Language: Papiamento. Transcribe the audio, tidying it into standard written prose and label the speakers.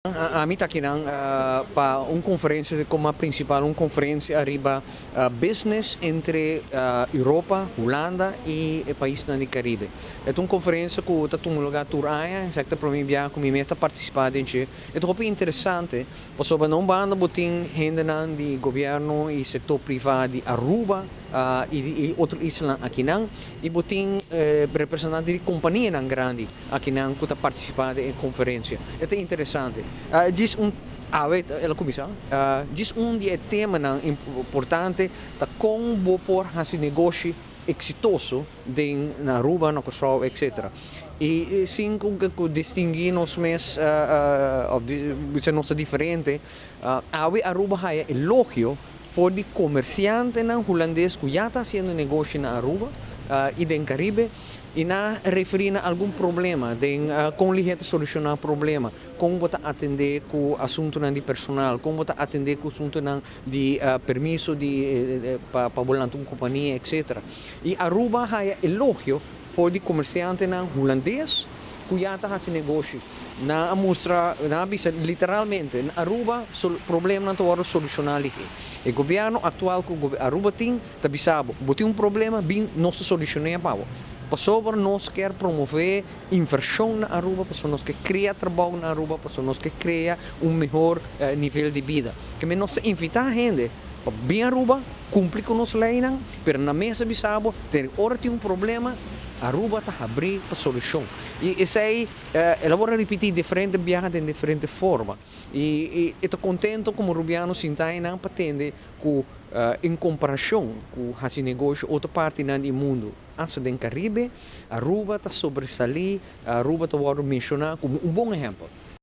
Speaker 1: Ami ta akinan pa un conferencia como principal un conferencia ariba business entre Europa, Hulanda y e paisnan di Caribe. E ta un conferencia cu ta tuma lugar tur aña, esaki ta prome biaha cu mi mes ta participa den dje. E ta hopi interesante pasobra na un banda bo tin hendenan di gobierno y sector priva di Aruba y otro islanan akinan y bo tin representante di companianan grandi akinan ku ta partisipá den e konferensia. E ta interesante. Djis un awe el a kuminsá. Djis un di e temanan importante ta kon bo por hasi negoshi eksitoso den na Aruba, na Kòrsou, etsetera. I sin ku distinguí nos mes òf bisa nos ta diferente, awe Aruba haya elogio for di komersiantenan hulandes ku ya ta hasiendo negoshi na Aruba i den Karibe. I nan a referí na algun problema den kon lihé ta solushoná problema, kon bo ta atendé ku asuntunan di personal, kon bo ta atendé ku asuntunan di permiso di pa bo lanta un kompania, etcetera. I Aruba a haya elogio for di komersiantenan hulandes ku ya ta hasi negoshi. Nan a mustra, nan a bisa literalmente, na Aruba problemanan ta wòrdu solushoná lihé. E gobièrnu aktual ku Aruba tin Ta bisa bo, bo tin un problema, bin nos ta solucion'é pa bo. Pasobra nos kier promove inversion na Aruba, pasobra nos ke crea trabou na Aruba, pasobra nos ke crea un mehor nivel di bida. Keme nos ta invita hende pa bin Aruba, cumpli cu nos leynan, pero na mes a bisa bo, ten ora tin un problema, Aruba ta habri pa solucion. Y esey el a worde ripiti diferente biaha den diferente forma. Y e ta contento como Rubiano sinta eynan pa tende cu en comparacion cu haci negoshi otro partinan di mundo, hasta den Caribe, Aruba ta sobresali, Aruba ta wordo menciona como un bon ehempel.